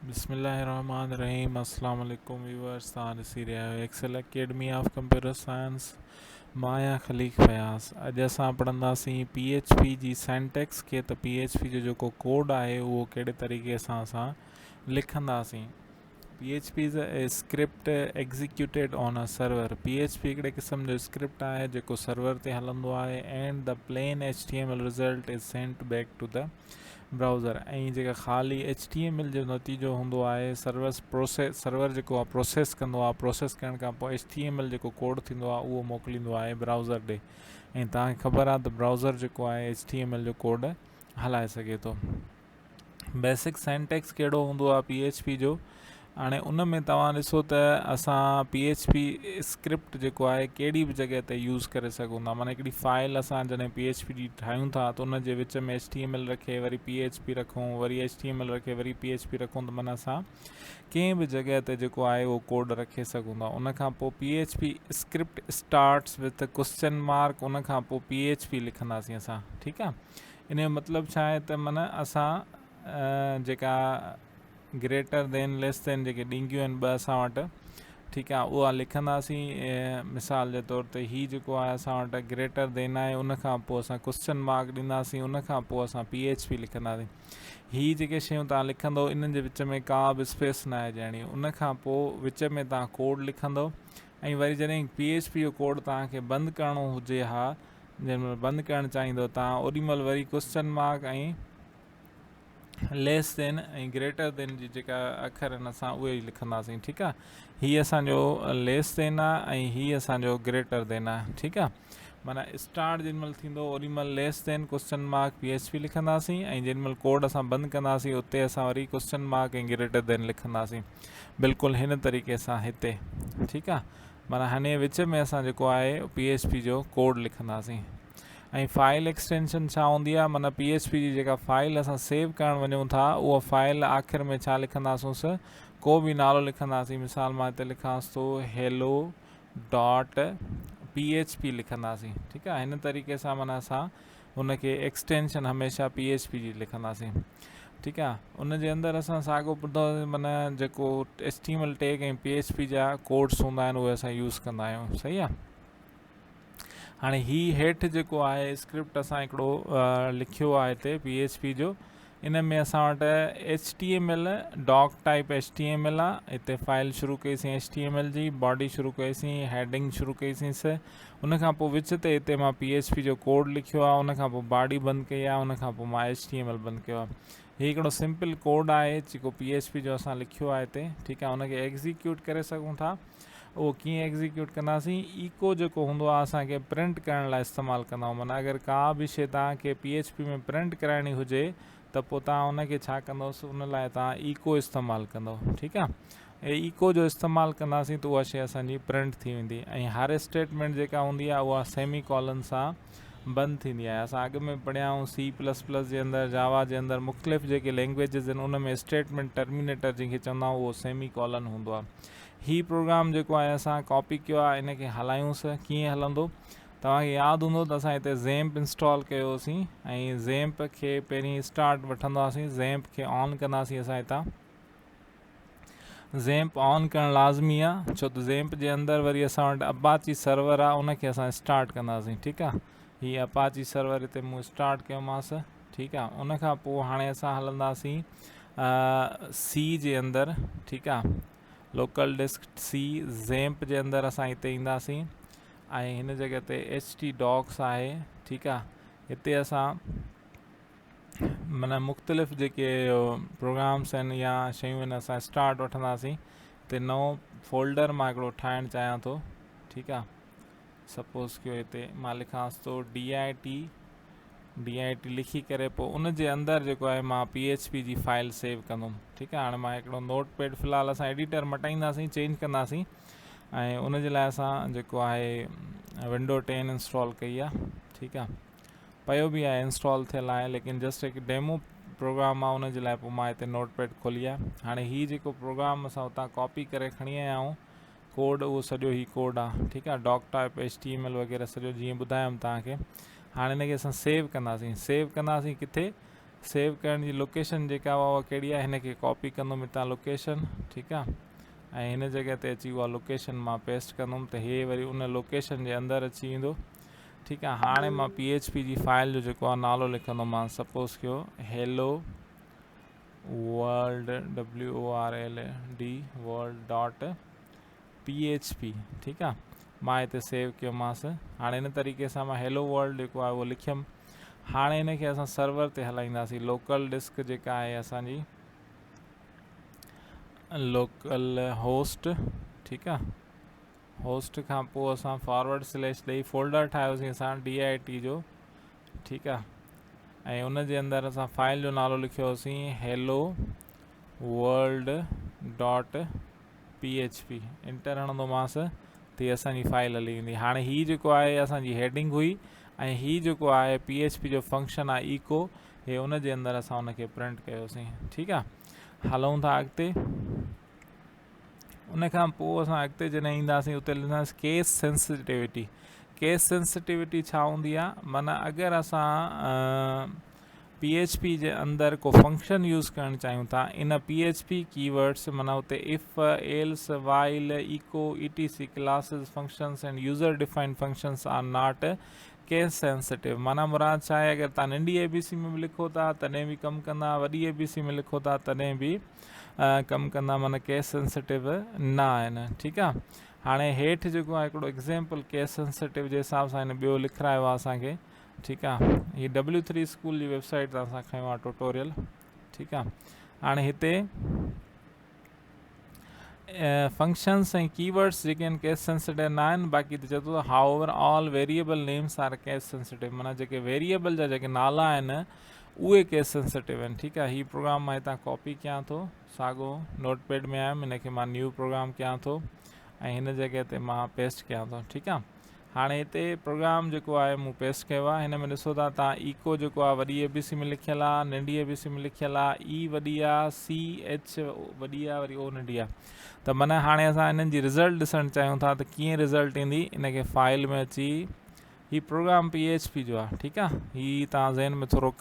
بسم الله الرحمن الرحيم السلام عليڪم ويورز توهان ڏسي رهيا آهيو Excel academy of computer science مان آهيان خليق فياض اڄ اسان پڙهنداسين پي ايڇ پي جي سينٽيڪس کي ته پي ايڇ پي جو جيڪو ڪوڊ آهي اهو ڪهڙي طريقي سان اسان لکنداسين P H P is a script executed on a server P H P هڪڙي قسم جو اسڪرپٽ آهي جيڪو سرور تي هلندو آهي and the plain H T M L result is sent back to the browser ۽ جيڪا خالي ايڇ ٽي ايم ايل جو نتيجو هوندو آهي سروس پروسيس سرور جيڪو آهي پروسيس ڪندو آهي پروسيس ڪرڻ کان پوء ايڇ ٽي ايم ايل جيڪو ڪوڊ ٿيندو آهي اهو موڪليندو آهي برائوزر ڏي ۽ توهان کي خبر آهي ته برائوزر جيڪو آهي ايڇ ٽي ايم ايل جو ڪوڊ هلائي سگهي ٿو. بيسڪ سينٽيڪس ڪهڙو هوندو آهي پي ايڇ پي جو هاڻي ان ۾ توهان ڏسو ته اسان پي ايڇ پي اسڪرپٽ جيڪو آهي ڪهڙي به جڳهه تي يوز ڪري سگهون ٿا معنی هڪڙي فائل اسان جڏهن پي ايڇ پي جي ٺاهيون ٿا ته ان جي وچ ۾ ايڇ ٽي ايم ايل رکي وري پي ايڇ پي رکون وري ايڇ ٽي ايم ايل رکي وري پي ايڇ پي رکون ته معنی اسان ڪنهن به جڳهه تي جيڪو آهي اهو ڪوڊ رکي سگهون ٿا ان کان پوء P H P script starts with question mark ان کان پوء پي ايڇ پي لکنداسين اسان ٺيڪ آهي ان جو مطلب ڇا آهي ته معنيٰ اسان جيڪا گريٽر دين ليس دين جيڪي ڏنگيون آهن ٻه اسان وٽ ٺيڪ آهي اها لکنداسين مثال جي طور تي هي جيڪو آهي اسان وٽ گريٽر دين آهي ان کان پوء اسان ڪوشچن مارڪ ڏينداسين ان کان پوء اسان پي ايڇ پي لکنداسين هي جيڪي شيون تان لکندو انهن جي وچ ۾ ڪا به اسپيس نه آهي ڏيڻي ان کان پوء وچ ۾ تان ڪوڊ لکندو ۽ وري جڏهن پي ايڇ پي جو ڪوڊ تان کي بند ڪرڻو هجي ها جنهن مهل بند ڪرڻ چاهيندو تان اوڏي مهل وري question mark ۽ less than ۽ greater than جي جيڪا اکر آهن اسان اهي ئي لکنداسين ٺيڪ آ هي اسان جو ليس دين آ ۽ هي اسان جو گريٽر دين آ ٺيڪ آ معنی اسٽارٽ جن مهل ٿيندو اوڏي مهل less than question mark P H P لکنداسين ۽ جن مهل ڪوڊ اسان بند ڪنداسين اتي اسان وري ڪوشچن مارڪ ۽ گريٽر دين لکنداسين بلڪل هن طريقي سان هتي ٺيڪ آ معنيٰ هني وچ ۾ اسان جيڪو آهي پي ايڇ پي جو ڪوڊ لکنداسين ۽ فائل ايڪسٽينشن ڇا هوندي آهي معنيٰ پي ايڇ پي جي جيڪا فائل اسان سيو ڪرڻ وڃون ٿا اها فائل آخر ۾ ڇا لکنداسونس ڪو به نالو لکنداسين مثال مان هتي لکانس ٿو hello dot P H P لکنداسين ٺيڪ آهي هن طريقي سان معنيٰ اسان ان کي ايڪسٽينشن هميشه پي ايڇ پي جي لکنداسين ٺيڪ آ ان جي اندر اسان ساڳو ٻڌو معنی جيڪو H T M L tag ۽ P H P جا ڪوڊس هوندا آهن اهي اسان يوز ڪندا آهيون صحيح آ هاڻي هي هيٺ جيڪو آهي اسڪرپٽ اسان هڪڙو لکيو آهي هتي پي ايڇ پي جو ان ۾ اسان وٽ H T M L doc type H T M L آ هتي فائل شروع ڪئي سين ايڇ ٽي ايم ايل جي باڊي شروع ڪئي سين هيڊنگ شروع ڪئي سين سي ان کان پوء وچ تي هتي مان پي ايڇ پي جو ڪوڊ لکيو آ ان کان پوء باڊي بند ڪئي آ ان کان پوء مان ايڇ ٽي ايم ايل بند ڪيو آ هي هڪڙو سمپل ڪوڊ آهي جيڪو پي ايڇ پي جو اسان لکيو آهي هتي ٺيڪ آ ان کي ايگزيڪيوٽ ڪري سگهون ٿا اهو ڪيئن ايگزيڪيوٽ ڪنداسين ايڪو جيڪو هوندو آهي اسان کي پرنٽ ڪرڻ لاء استعمال ڪندا آهيون معنيٰ اگر ڪا به شي توهان کي پي ايڇ پي ۾ پرنٽ ڪرائڻي هجي ته پوء توهان ان کي ڇا ڪندوس ان لاء توهان ايڪو استعمال ڪندو ٺيڪ آهي ايڪو جو استعمال ڪنداسين ته اها شي اسان جي پرنٽ ٿي ويندي ۽ هر اسٽيٽمينٽ جيڪا هوندي آهي اها سيمي ڪالن سان بند ٿيندي آهي اسان اڳ ۾ پڙهيا آهيون سي پلس پلس جي اندر جاوا جي اندر مختلف جيڪي لينگويجز آهن ان ۾ اسٽيٽمينٽ ٽرمينيٽر جنهن کي چوندا آهيون اهو سيمي ڪالن هوندو آهي هي پروگرام جيڪو آهي اسان ڪاپي ڪيو آهي ان کي هلايونس ڪيئن هلندو توهان کي ياد هوندو ته اسان هتي زيمپ انسٽال ڪيو هوسين ۽ زيمپ کي پهرين اسٽارٽ وٺنداسين زيمپ کي آن ڪنداسين اسان هتان زيمپ آن ڪرڻ لازمي آ ڇو ته زيمپ جي اندر وري اسان وٽ اپاچي سرور آ ان کي اسان اسٽارٽ ڪنداسين ٺيڪ آ هي اپاچي سرور هتي مون اسٽارٽ ڪيومانس ٺيڪ آ ان کان پوء هاڻي اسان هلنداسين سي جي اندر ٺيڪ آ لوڪل ڊسڪ سي زيمپ جي اندر اسان هتي اينداسين ۽ هن جڳهه تي ايڇ ٽي ڊاڪس آهي ٺيڪ آ هتي اسان معنيٰ مختلف جيڪي پروگرامس آهن يا شيون آهن اسان اسٽارٽ وٺنداسين هتي نئون فولڊر مان هڪڙو ٺاهڻ چاهيان ٿو ٺيڪ آ سپوز ڪيو هتي مان لکانس ٿو D I T D I T لکي ڪري پوء ان جي اندر جيڪو آهي مان پي ايڇ پي جي فائل سيو ڪندم ٺيڪ آ هاڻي مان هڪڙو نوٽ پيڊ في الحال اسان ايڊيٽر مٽائينداسين چينج ڪنداسين ۽ ان جي لاء اسان جيڪو آهي ونڊو ٽين انسٽال ڪئي آ ٺيڪ آ پيو به آهي انسٽال ٿيل آهي ليڪن جسٽ هڪ ڊيمو پروگرام آهي ان جي لاء پوء مان هتي نوٽ پيڊ کولي آهي هاڻي هي جيڪو پروگرام اسان اتان ڪاپي ڪري کڻي آيا آهيون ڪوڊ اهو سڄو هي ڪوڊ آهي ٺيڪ آهي ڊاڪ type H T M L وغيره سڄو جيئن ٻڌايم توهان کي هاڻي هن کي اسان سيو ڪنداسين سيو ڪنداسين ڪٿي سيو ڪرڻ جي لوڪيشن جيڪا اها ڪهڙي آهي هن کي ڪاپي ڪندم هتان لوڪيشن ٺيڪ آ ۽ هن جڳهه تي اچي اها لوڪيشن مان پيسٽ ڪندم ته هي وري ان لوڪيشن جي اندر اچي ويندو ٺيڪ آ هاڻي مان پي ايڇ پي جي فائل جو جيڪو آ نالو لکندومان سپوز ڪيو hello world W O R L D world dot P H P ٺيڪ آ مان هتي سيو ڪيومانس هاڻي ان طريقي سان مان هيلو ورلڊ جيڪو آهي اهو لکيم هاڻي ان کي اسان سرور تي هلائينداسين لوڪل ڊسڪ جيڪا آهي اسان جي لوڪل هوسٽ ٺيڪ آ هوسٽ کان پوء اسان فارورڊ سليش ڏئي فولڊر ٺاهيوسين اسان ڊي I ٽي جو ٺيڪ آ ۽ ان جي اندر اسان فائل جو نالو لکيوسين hello world dot P H P enter هڻندومانس ته هي اسان جي فائل هلي ويندي هاڻي هي جيڪو آهي اسان جي هيڊنگ هئي ۽ هي جيڪو آهي پي ايڇ پي جو فنڪشن آهي ايڪو هي ان جي اندر اسان ان کي پرنٽ ڪيوسين ٺيڪ آ هلون ٿا اڳتي ان کان پوء اسان اڳتي جڏهن اينداسين اتي لکنداسين ڪيس سينسٽيوٽي ڪيس سينسٽيوٽي ڇا هوندي آ معنی اگر اسان پي ايڇ پي جي اندر ڪو فنڪشن يوز ڪرڻ چاهيون ٿا ان پي ايڇ پي ڪي ورڊس معنيٰ اتي if, else, while, echo, E T C classes, functions and user defined functions are not case sensitive معنيٰ مراد ڇا آهي اگر تان ننڍي اي بي سي ۾ به لکو ٿا تڏهن به ڪم ڪندا وڏي اي بي سي ۾ لکو ٿا تڏهن به ڪم ڪندا معنيٰ ڪيس سينسٽو نه آهن ٺيڪ آهي هاڻي هيٺ جيڪو آهي هڪڙو ايگزامپل ڪيس سينسٽو جي حساب سان هن ٻيو لکرايو آهي اسانکي ٺيڪ آ هي ڊبليو ٿري اسڪول جي ويب سائيٽ تان اسان کنيو آ ٽوٽوريل ٺيڪ آ هاڻي هتي فنڪشنس ۽ ڪي ورڊس جيڪي آهن ڪيس سينسيٽو نه آهن باقي ته چئي ٿو however all variable names are case sensitive معنيٰ جيڪي ويريبل جا جيڪي نالا آهن اهي ڪيس سينسيٽو آهن ٺيڪ آ هي پروگرام مان هتان ڪاپي ڪيان ٿو ساڳو نوٽ پيڊ ۾ آيم هن کي مان نيو پروگرام ڪيان ٿو ۽ هن جڳهه تي مان پيسٽ ڪيان ٿو ٺيڪ آ هاڻي هتي پروگرام جيڪو آهي مون پيسٽ ڪيو آهي هن ۾ ڏسو ٿا تان ايڪو جيڪو آهي وڏي اي بي سي ۾ لکيل آهي ننڍي اي بي سي ۾ لکيل آهي اي وڏي آهي سي ايڇ وڏي آهي وري او ننڍي آهي ته معنی هاڻي اسان انهن جي رزلٽ ڏسڻ چاهيون ٿا ته ڪيئن رزلٽ ايندي ان کي فائل ۾ اچي هي پروگرام پي ايڇ پي جو آهي ٺيڪ آهي هي تان ذهن ۾ ٿورو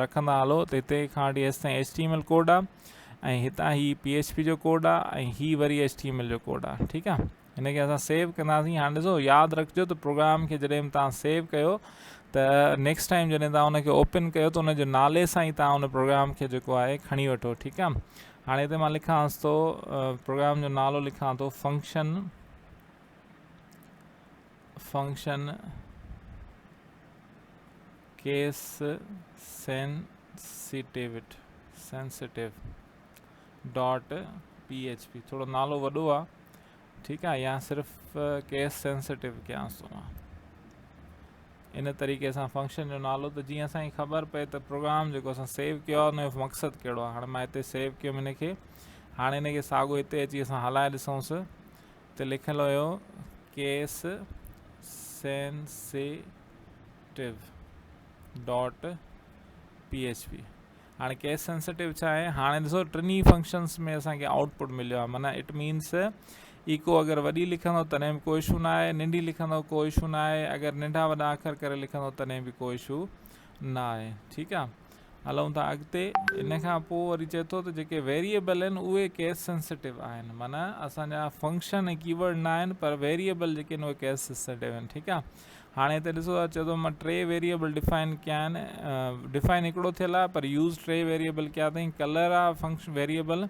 رکندا هلو ته هتي کان وٺي هيس تائين H T M L code آهي ۽ هتان هي پي ايڇ پي جو ڪوڊ آهي ۽ هي وري ايڇ ٽي ايم ايل جو ڪوڊ آهي ٺيڪ آهي هن کي اسان سيو ڪنداسين هاڻي ڏسو ياد رکجو ته پروگرام کي جڏهن به توهان سيو ڪيو ته نيڪسٽ ٽائيم جڏهن توهان ان کي اوپن ڪيو ته ان جو نالي سان ئي توهان ان پروگرام کي جيڪو آهي کڻي وٺو ٺيڪ آهي هاڻي هتي مان لکانس ٿو پروگرام جو نالو لکان ٿو function function case sensitivity sensitive dot P H P ٿورو نالو وڏو آ ٺيڪ آ يا صرف ڪيس سينسيٽو ڪيانس ٿو مان ان طريقي سان فنڪشن جو نالو ته جيئن اسان کي خبر پئي ته پروگرام جيڪو اسان سيو ڪيو آ ان جو مقصد ڪهڙو آ هاڻي مان هتي سيو ڪيم ان کي هاڻي ان کي ساڳو هتي اچي اسان هلائي ڏسونس ته لکيل هيو case sensitive dot P H P هاڻي ڪيس سينسيٽو ڇا آهي هاڻي ڏسو ٽنهي فنڪشنس ۾ اسان کي آئوٽ پٽ مليو آهي معنيٰ it means ايڪو اگر وڏي لکندو تڏهن به ڪو اشو نه آهي ننڍي لکندو ڪو اشو نه آهي اگر ننڍا وڏا اکر ڪري لکندو تڏهن به ڪو اشو نه آهي ٺيڪ آهي هلون ٿا اڳتي ان کان پوء وري چئي ٿو ته جيڪي ويريبل آهن اهي ڪيس سينسيٽو آهن معنيٰ اسان جا فنڪشن ۽ ڪيورڊ نه آهن پر ويريبل جيڪي آهن اهي ڪيس سينسيٽو آهن ٺيڪ آهي هاڻي هتي ڏسو ته چئي ٿو مان ٽي ويريبل ڊفائن ڪيا آهن ڊفائن هڪڙو ٿيل آهي پر يوز ٽي ويريبل ڪيا اٿئي ڪلر آهي فنڪشن ويريبل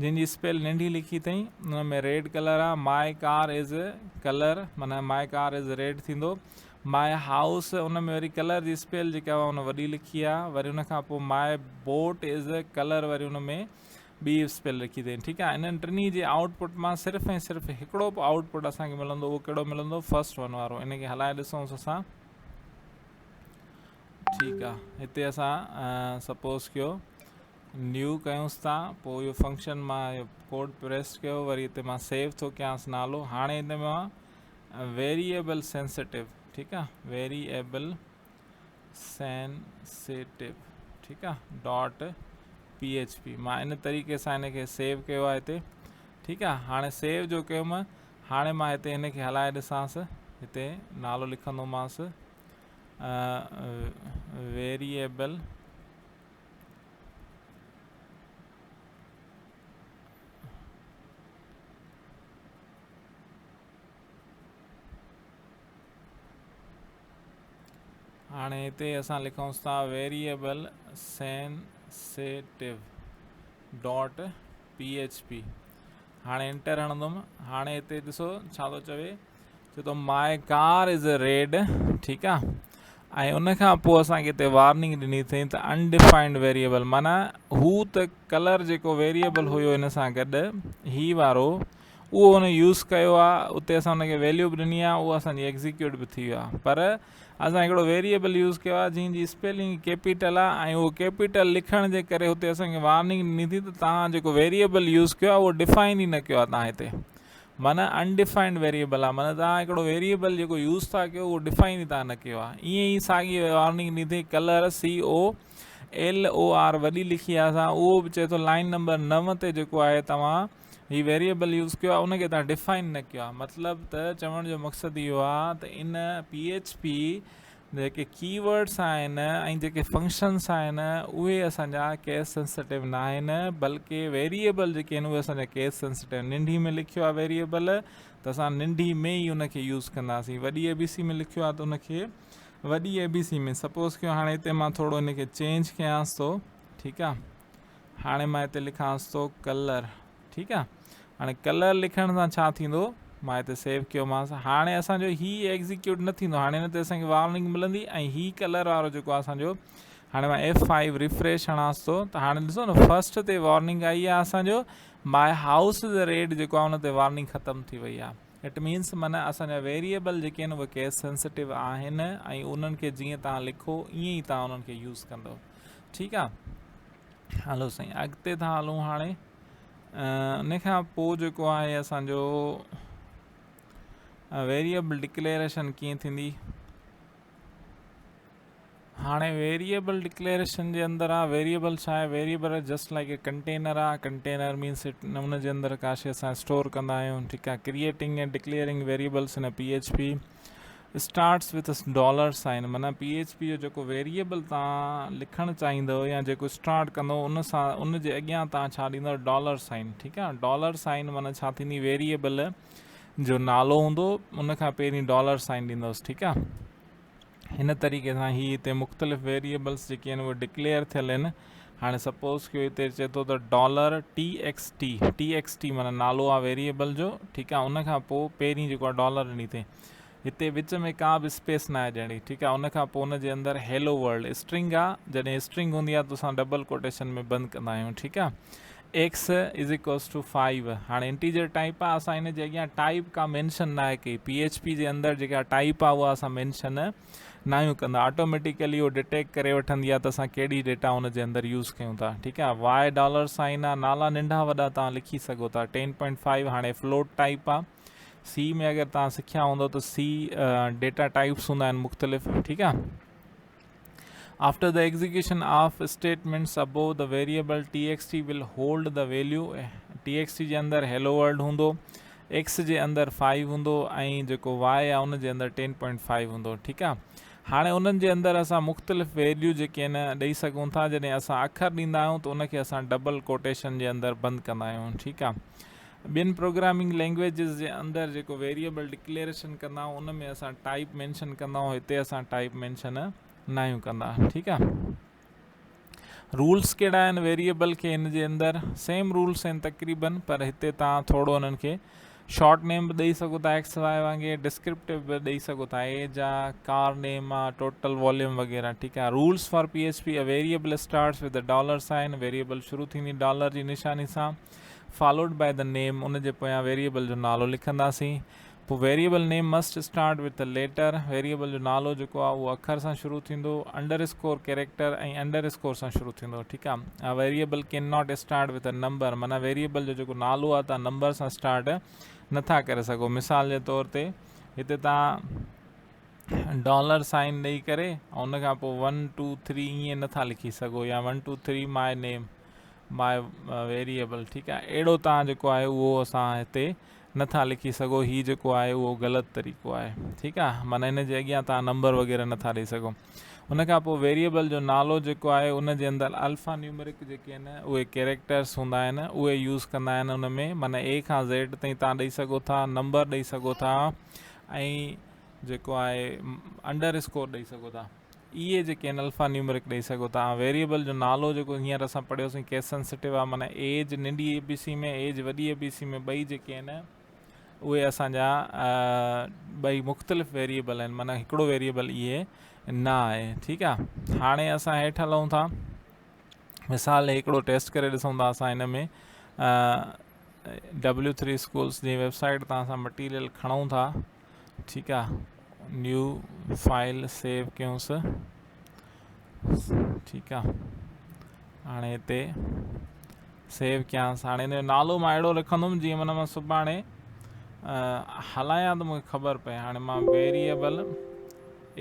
جنهن جي اسپيل ننڍي لکي اٿئي ان ۾ ريڊ ڪلر آهي ماء ڪار از ڪلر معنی ماء ڪار از ريڊ ٿيندو ماء هائوس ان ۾ وري ڪلر جي اسپيل جيڪا ان وڏي لکي آهي وري ان کان پوء ماء بوٽ از ڪلر وري ان ۾ ٻي اسپيل رکي اٿئي ٺيڪ آهي انهن ٽنهي جي آئوٽ پٽ مان صرف ۽ صرف هڪڙو به آئوٽ پٽ اسان کي ملندو اهو ڪهڙو ملندو فرسٽ ون وارو ان کي هلائي ڏسونس اسان ٺيڪ آهي هتي اسان سپوز ڪيو نيو ڪيونس ٿا پوء اهو فنڪشن مان اهو ڪوڊ پريس ڪيو وري هتي مان سيو ٿو ڪيانس نالو هاڻي هتي مان ويريبل سينسيٽو ٺيڪ آهي ويريبل سينسيٽو ٺيڪ آ ڊاٽ پي ايڇ پي مان ان طريقي سان ان کي سيو ڪيو آ هتي ٺيڪ آ هاڻي سيو جو ڪيم هاڻي مان هتي هن کي هلائي ڏسانس هتي نالو لکندومانس ويريبل هاڻي هتي اسان لکونس ٿا variable sensitive dot P H P هاڻي انٽر هڻندم هاڻي هتي ڏسو ڇا ٿو چوي چي ٿو ماء ڪار از ريڊ ٺيڪ آ ۽ ان کان پوء اسان کي هتي وارننگ ڏني اٿئي ته انڊيفائنڊ ويريبل معنی هو ته ڪلر جيڪو ويريبل هيو ان سان گڏ هي وارو اهو ان يوز ڪيو آ اتي اسان ان کي ويليو به ڏني آ اهو اسان جي ايگزيڪيوٽ به ٿي ويو آ پر اسان هڪڙو ويريبل يوز ڪيو آ جنهن جي اسپيلنگ ڪيپيٽل آ ۽ اهو ڪيپيٽل لکڻ جي ڪري هتي اسان کي وارننگ ڏني ٿي ته توهان جيڪو ويريبل يوز ڪيو آ اهو ڊفائن ئي نه ڪيو آ توهان هتي معنی انڊيفائنڊ ويريبل آ معنی توهان هڪڙو ويريبل جيڪو يوز ٿا ڪيو اهو ڊفائن ئي توهان نه ڪيو آ ائين ئي ساڳي وارننگ ڏني ٿي colour C O L O R وڏي لکي آ اسان اهو به چئي ٿو لائن نمبر 9 تي جيڪو آهي توهان هي ويريبل يوز ڪيو آهي ان کي توهان ڊفائن نه ڪيو آهي مطلب ته چوڻ جو مقصد اهو آهي ته ان پي ايڇ پي جيڪي ڪي ورڊس آهن ۽ جيڪي فنڪشنس آهن اهي اسان جا ڪيس سينسٽو نه آهن بلڪه ويريبل جيڪي آهن اهي اسان جا ڪيس سينسٽو ننڍي ۾ لکيو آهي ويريبل ته اسان ننڍي ۾ ئي ان کي يوز ڪنداسين وڏي اي بي سي ۾ لکيو آهي ته ان کي وڏي اي بي سي ۾ سپوز ڪيو هاڻي هتي مان ٿورو ان کي چينج ڪيانس ٿو ٺيڪ آهي هاڻي مان هتي لکانس ٿو ڪلر ٺيڪ آ هاڻي ڪلر لکڻ سان ڇا ٿيندو مان هتي سيو ڪيومانس هاڻي اسان جو هي ايگزيڪيوٽ نه ٿيندو هاڻي هن تي اسان کي وارننگ ملندي ۽ هي ڪلر وارو جيڪو اسان جو هاڻي مان ايف فائيو ريفريش هڻانس ٿو ته هاڻي ڏسو نه فرسٽ تي وارننگ آئي آ اسان جو ماء هائوس از ريڊ جيڪو آ ان تي وارننگ ختم ٿي وئي آ it means معنی اسان جا ويريبل جيڪي آهن اهي ڪيس سينسٽو آهن ۽ انهن کي جيئن توهان لکو ائين ئي توهان انهن کي يوز ڪندو ٺيڪ آ هلو سائين اڳتي ٿا هلون هاڻي ان کان پوء جيڪو آهي اسان جو ويريبل ڊڪليريشن ڪيئن ٿيندي هاڻي ويريبل ڊڪليريشن جي اندر آ ويريبل ڇا آهي variable just like a container آ ڪنٽينر مينس ان جي اندر ڪا شي اسان اسٽور ڪندا آهيون ٺيڪ آ creating ۽ declaring variables in P H P starts with dollar sign معنيٰ پي ايڇ پي جو جيڪو ويريبل تان لکڻ چاهيندو يا جيڪو اسٽارٽ ڪندو ان سان ان جي اڳيان تان ڇا ڏيندو ڊالر سائن ٺيڪ آ ڊالر سائن معنيٰ ڇا ٿيندي ويريبل جو نالو هوندو ان کان پهرين ڊالر سائن ڏيندوس ٺيڪ آ هن طريقي سان هي هتي مختلف ويريبلس جيڪي آهن اهي ڊڪليئر ٿيل آهن هاڻي سپوز ڪيو هتي چئي ٿو ته dollar T X T T X T معنيٰ نالو آهي ويريبل جو ٺيڪ آهي ان کان پوء پهرين جيڪو آهي ڊالر ڏني اٿئي هتي وچ ۾ ڪا به اسپيس نه آهي ڏيڻي ٺيڪ آهي ان کان پوء ان جي اندر هيلو ورلڊ اسٽرنگ آهي جڏهن اسٽرنگ هوندي آهي ته اسان ڊبل ڪوٽيشن ۾ بند ڪندا آهيون ٺيڪ آهي ايڪس از ايڪوالز ٽو فائيو هاڻي انٽيجر ٽائپ آهي اسان ان جي اڳيان ٽائپ ڪا مينشن ناهي ڪئي پي ايڇ پي جي اندر جيڪا ٽائپ آهي اها اسان مينشن ناهيون ڪندا آٽوميٽيڪلي اهو ڊيٽيڪٽ ڪري وٺندي آهي ته اسان ڪهڙي ڊيٽا ان جي اندر يوز ڪيون ٿا ٺيڪ آهي وائي ڊالر سائن آهي نالا ننڍا وڏا توهان لکي سگهو ٿا 10.5 هاڻي فلوٽ ٽائپ آهي سي ۾ اگر توهان سکيا هوندو ته سي ڊيٽا ٽائپس هوندا آهن مختلف ٺيڪ آهي After the execution of statements above the variable txt will hold the value txt جي اندر hello world هوندو x جي اندر 5 هوندو ۽ جيڪو y آهي ان جي اندر 10.5 هوندو ٺيڪ آهي هاڻي انهن جي اندر اسان مختلف ويليو جيڪي آهن ڏئي سگهون ٿا جڏهن اسان اکر ڏيندا آهيون ته ان کي اسان ڊبل ڪوٽيشن جي اندر بند ڪندا آهيون ٺيڪ آهي ٻين پروگرامنگ لينگويجز جي اندر جيڪو ويريبل ڊڪليريشن ڪندا آهيون ان ۾ اسان ٽائپ مينشن ڪندا آهيون هتي اسان ٽائپ مينشن ناهيون ڪندا ٺيڪ آ رولس ڪهڙا آهن ويريبل کي هن جي اندر سيم رولس آهن تقريبن پر هتي تان ٿورو انهن کي شارٽ نيم به ڏئي سگهو ٿا ايڪس واء وانگي ڊسڪرپٽو به ڏئي سگهو ٿا ايج آ ڪار نيم آ ٽوٽل واليوم وغيره ٺيڪ آ rules for P H P variable starts with dollar sign variable شروع ٿيندي ڊالر جي نشاني سان فالوڊ باء the نيم ان جي پويان ويريبل جو نالو لکنداسين پوء variable name must start with letter variable جو نالو جيڪو آهي اهو اکر سان شروع ٿيندو under score character ۽ under score سان شروع ٿيندو ٺيڪ آهي variable can not start with number معنيٰ ويريبل جو جيڪو نالو آهي تان نمبر سان اسٽارٽ نٿا ڪري سگهو مثال جي طور تي هتي تان ڊالر سائن ڏئي ڪري ۽ ان کان پوء ون ٽو ٿري ائين نٿا لکي سگهو يا 1 2 3 ماء نيم ماء ويريبل ٺيڪ آهي اهڙو تان جيڪو آهي اهو اسان هتي نٿا لکي سگهو هي جيڪو آهي اهو غلط طريقو آهي ٺيڪ آهي معنی ان جي اڳيان تان نمبر وغيره نٿا ڏئي سگهو ان کان پوء ويريبل جو نالو جيڪو آهي ان جي اندر الفا نيومرڪ جيڪي آهن اهي ڪيريڪٽرس هوندا آهن اهي يوز ڪندا آهن ان ۾ معنی اي کان زيڊ تائين تان ڏئي سگهو ٿا نمبر ڏئي سگهو ٿا ۽ جيڪو آهي انڊر اسڪور ڏئي سگهو ٿا. اهي جيڪي آهن الفا نيومرڪ ڏئي سگهو ٿا. ويريبل جو نالو جيڪو هينئر اسان پڙهيوسين ڪيس سينسٽو آهي معنيٰ ايج ننڍي اي بي سي ۾ ايج وڏي اي بي سي ۾ ٻئي جيڪي آهن اهي اسان جا ٻئي مختلف ويريبل آهن معنيٰ هڪڙو ويريبل اهي نه آهي ٺيڪ آهي هاڻي اسان هيٺ هلون ٿا مثال هڪڙو ٽيسٽ ڪري ڏسون ٿا اسان هن ۾ ڊبليو ٿري اسڪولس جي ويب سائيٽ تان اسان مٽيريل کڻون ٿا ٺيڪ آ نيو فائل سيو ڪيونس ٺيڪ آ هاڻي هتي سيو ڪيانس هاڻي هن جو نالو مان اهڙو رکندم جيئن معنيٰ مان سڀاڻي هلايان ته مونکي خبر پئي هاڻي مان ويريبل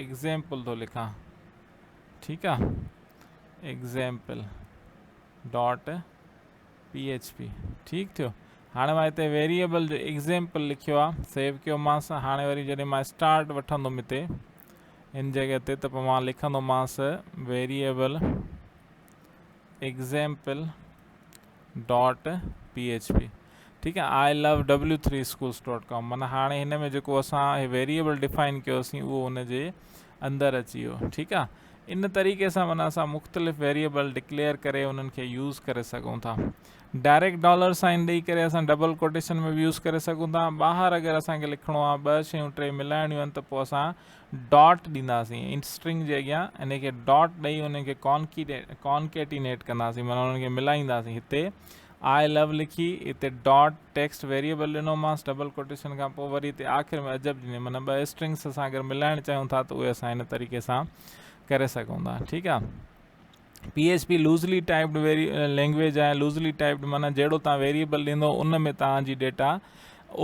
ايگزامپل ٿو لکان ٺيڪ آ example dot P H P ٺيڪ ٿيو هاڻي مان هتي ويريبل جو ايگزامپل لکيو آ سيو ڪيومانس هاڻي وري جڏهن مان اسٽارٽ وٺندم هتي هن جڳهه تي ته پوء مان لکندومانس variable example dot P H P ٺيڪ آ I love W three schools dot com معنيٰ هاڻي هن ۾ جيڪو اسان هي ويريبل ڊفائن ڪيوسين اهو ان جي اندر اچي ويو ٺيڪ آ ان طريقي سان معنيٰ اسان مختلف ويريبل ڊڪليئر ڪري انهن کي يوز ڪري سگهون ٿا ڊائريڪٽ ڊالر سائن ڏئي ڪري اسان ڊبل ڪوٽيشن ۾ به يوز ڪري سگهون ٿا ٻاهر اگر اسان کي لکڻو آهي ٻه شيون ٽي ملائڻيون آهن ته پوء اسان ڊاٽ ڏينداسين اسٽرنگ جي اڳيان ان کي ڊاٽ ڏئي ان کي ڪانڪيٽينيٽ ڪنداسين معنيٰ انهن کي ملائينداسين هتي آء لو لکي هتي ڊاٽ ٽيڪسٽ ويريبل ڏنومانس ڊبل ڪوٽيشن کان پوء وري هتي آخر ۾ عجب ڏني معنيٰ ٻه اسٽرنگس اسان اگر ملائڻ چاهيون ٿا ته اهي اسان هن طريقي سان ڪري سگهون ٿا ٺيڪ آهي P H P loosely typed very language آهي لوزلي ٽائپڊ معنيٰ جهڙو تان ويريبل ڏيندو ان ۾ تان جي ڊيٽا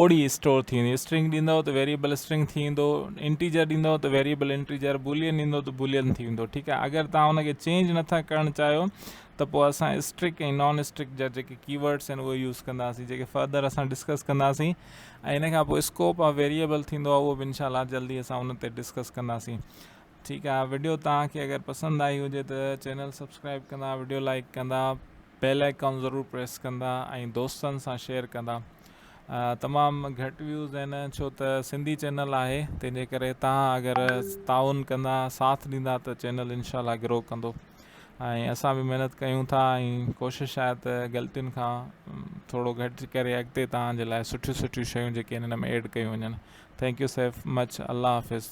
اوڙي اسٽور ٿي ويندي اسٽرنگ ڏيندو ته ويريبل اسٽرنگ ٿي ويندو انٽيجر ڏيندو ته ويريبل انٽيجر بولين ڏيندو ته بولين ٿي ويندو ٺيڪ آهي اگر تان ان کي چينج نٿا ڪرڻ چاهيو ته پوء اسان اسٽرڪ ۽ نان اسٽرڪ جا جيڪي ڪي ورڊس آهن اهي يوز ڪنداسين جيڪي فردر اسان ڊسڪس ڪنداسين ۽ ان کان پوء اسڪوپ آف ويريبل ٿيندو آهي اهو به انشاء الله جلدي اسان ان تي ڊسڪس ڪنداسين ٺيڪ آهي وڊيو توهان کي اگر پسند آئي هجي ته چينل سبسڪرائب ڪندا وڊيو لائڪ ڪندا بيل آئيڪان ضرور پريس ڪندا ۽ دوستن سان شيئر ڪندا تمام گهٽ ويوز آهن ڇو ته سنڌي چينل آهي تنهن جي ڪري توهان اگر تعاون ڪندا ساٿ ڏيندا ته چينل انشاء الله گرو ڪندو ۽ اسان به محنت ڪيون ٿا ۽ ڪوشش آهي ته غلطين کان ٿورو گهٽ ڪري اڳتي توهان جي لاء سٺيون سٺيون شيون جيڪي آهن هن ۾ ايڊ ڪيون وڃن thank you Saif much Allah Hafiz.